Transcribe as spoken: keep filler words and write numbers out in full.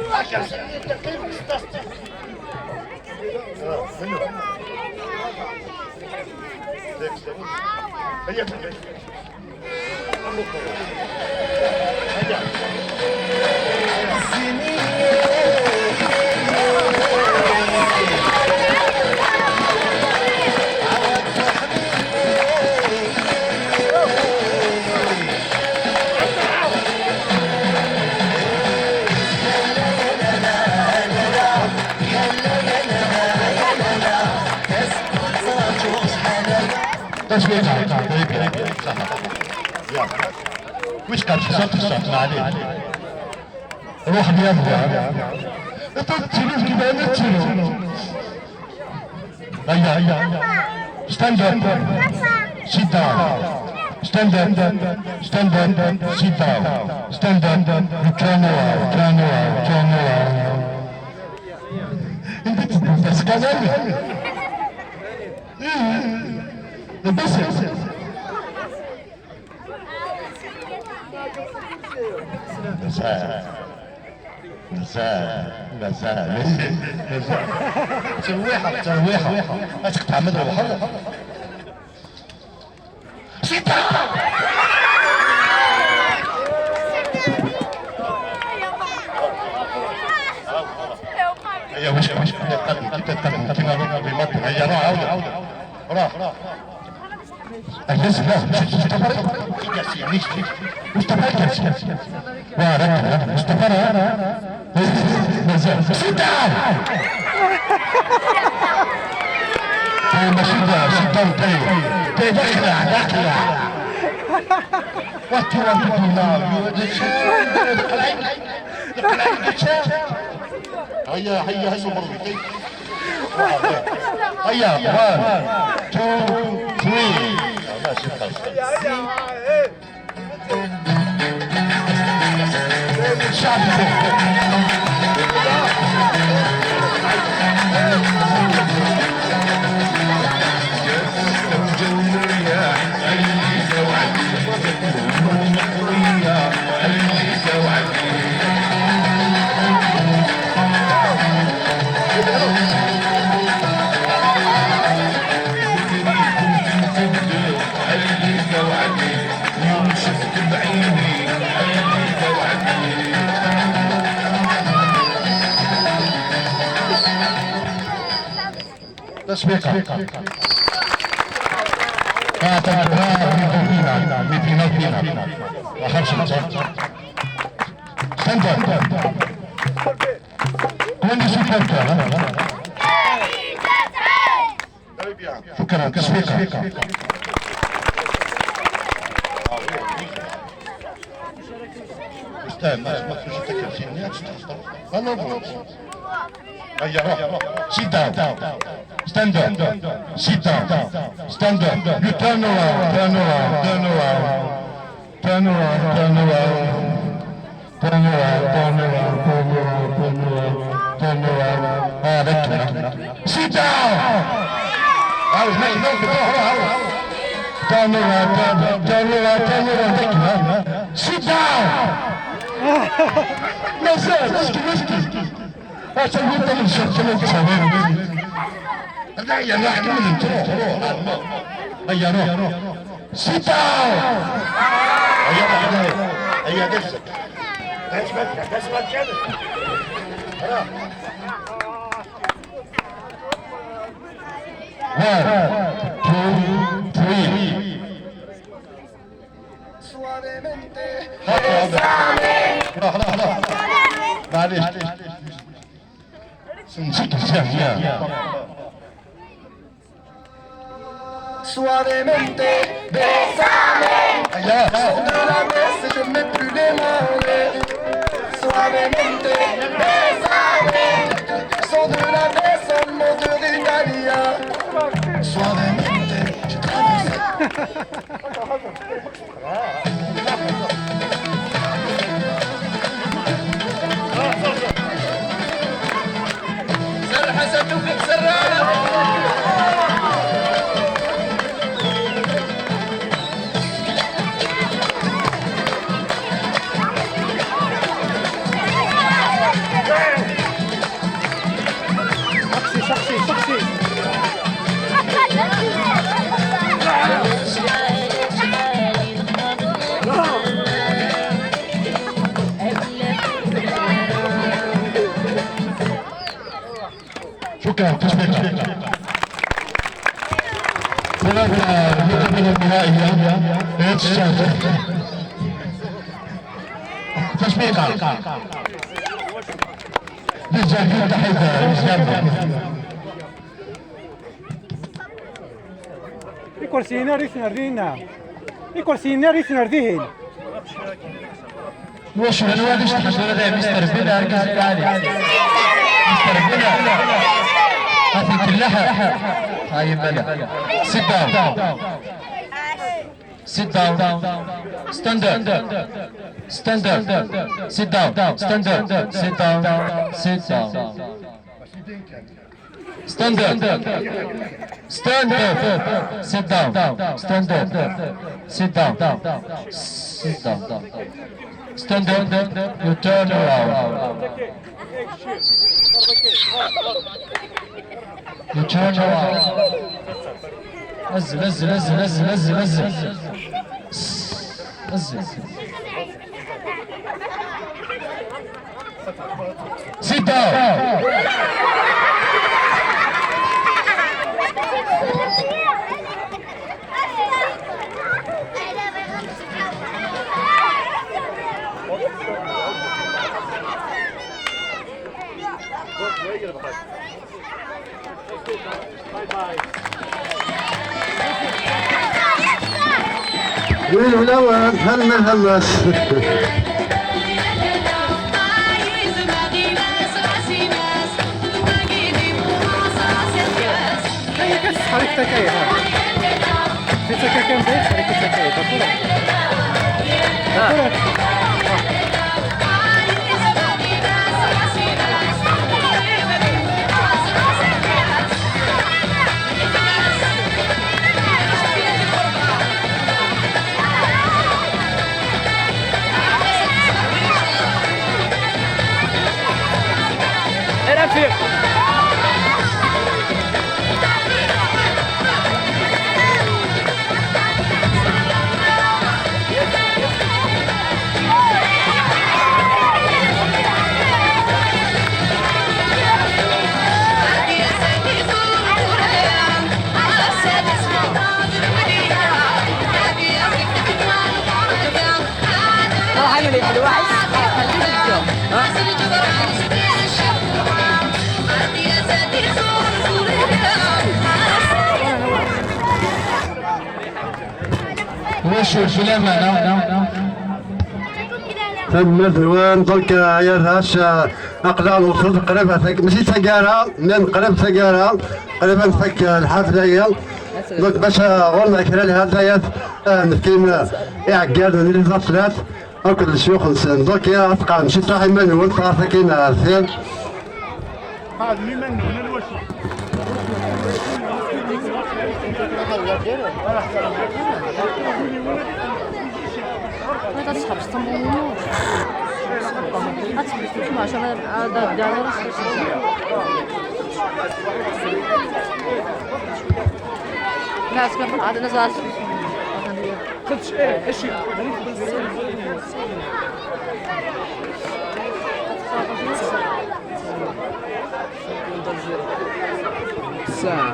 هيا. تشويقة. طيب، طيب، صح. يلا. واش قال؟ خسرت، خسرت، ما عليك. روح بيا بيا. انت تشيلوش كيما انا تشيلو. هيا، هيا، هيا. Stand up. Sit down. Stand up. Stand up. Sit down. Stand up. Turn around. Turn around. Turn around. انت تسكت. بس. مزال، مزال، مزال، مزال. ترويحة، ترويحة. غتقطع من روحها. سيدي! هيا، واش، واش، كيف تقدم، كيف تقدم، كيما روح، هيا، روح، عاود، عاود. روح. أجلس، لا، مش، مش تفرق. مش تفرق، مش تفرق. وراك، مش تفرق. مازال. Sit down. إيه، ماشي دا، sit down، إيه. إيه، داخل، داخل. What you want to do now? You want to sit? هيا، هيا، هيا، بربي. هيا، one, two, three. ماشي خلاص. تسبيقة. آه، تنكرها، ميتين فينا، ميتين فينا. آخر شيء. سنتر. كون سوبر كار، ها؟ شكرا، تسبيقة. استنى، ما تمسوش التكاسي، ما تستخسر. أنا أضرب. هيا، روح. Sit down. Stand up. Sit down. Stand up. You turn around, turn around, turn around. Turn around, turn around. Turn around, turn around, turn around, turn around, turn around. آه، ذكي. Sit down. عاود، هاي، هاي، روح، روح، روح. Turn around, turn around, turn around, turn around. ذكي، ها؟ Sit down. مازال، اسكت، اسكت. أصلاً أنت من الشرق، أنت من الشرق. لا، يا واحد من انت، روح، روح، روح. هيا، روح. Sit down. هيا، هيا، هيا، دزك. دز بدك، دز بدك. روح. One, two, three. روح، روح، روح. معليش. نسيت الزاوية. Suavemente, besame. Aïe. Sors de la mer, je mets plus les mains en l'air. Suavemente, besame. Sors de la mer, seulement de l'Italia. Suavemente, je traverse. سر حسن توفيق سران. شكرا، تشبيكة. ثلاثة، المقابلة النهائية. تشبيكة. للجميع تحية، للجميع. Ikursiyen ar i ten-rrin. Ikursiyen ar i ten-rdihin. Wacu, anwa ad iceṭṭḥen tura da? Mister Bina, argaz lɛali. Mister Bina. A t-ikellaḥ. Ay, mala. Sit down. Sit down. Stand up. Stand up. Sit down. Stand up. Sit down. Sit down. Stand up. Stand up. Sit down. Stand up. Sit down. Sit down. Stand up. You turn around. You turn around. أزل، أزل، أزل، أزل، أزل، أزل. أزل. Sit down. Bye bye. Win ulawen, hemma hemmas. هي كتسحر حتى كاين، ها. حتى كان كان بعيد، حتى كاين. راح يولي حلوة، خليك الجو. واش في الأمانة؟ Tanemmirt-nwen. Donc, ay arrac, aql-aɣ newṣel qrib ar tag-, mačči d taggara, mais qrib taggara, qrib ad nfak lḥafla-agi. Donc, bac, euh, ɣur-neɣ kra lhadayat, euh, nefkin, euh, iɛeggalen, les athlètes, akked lecyux-nsen. Donc, ya, ad tqeɛdem ciṭuḥ iman-nwen, ɣer tagi n ɣer deffir. ما تسحبش طمومو. ما تسحبش طمومو عشان هذا الدار. لا، اسكت، عاد نزل. الساعة.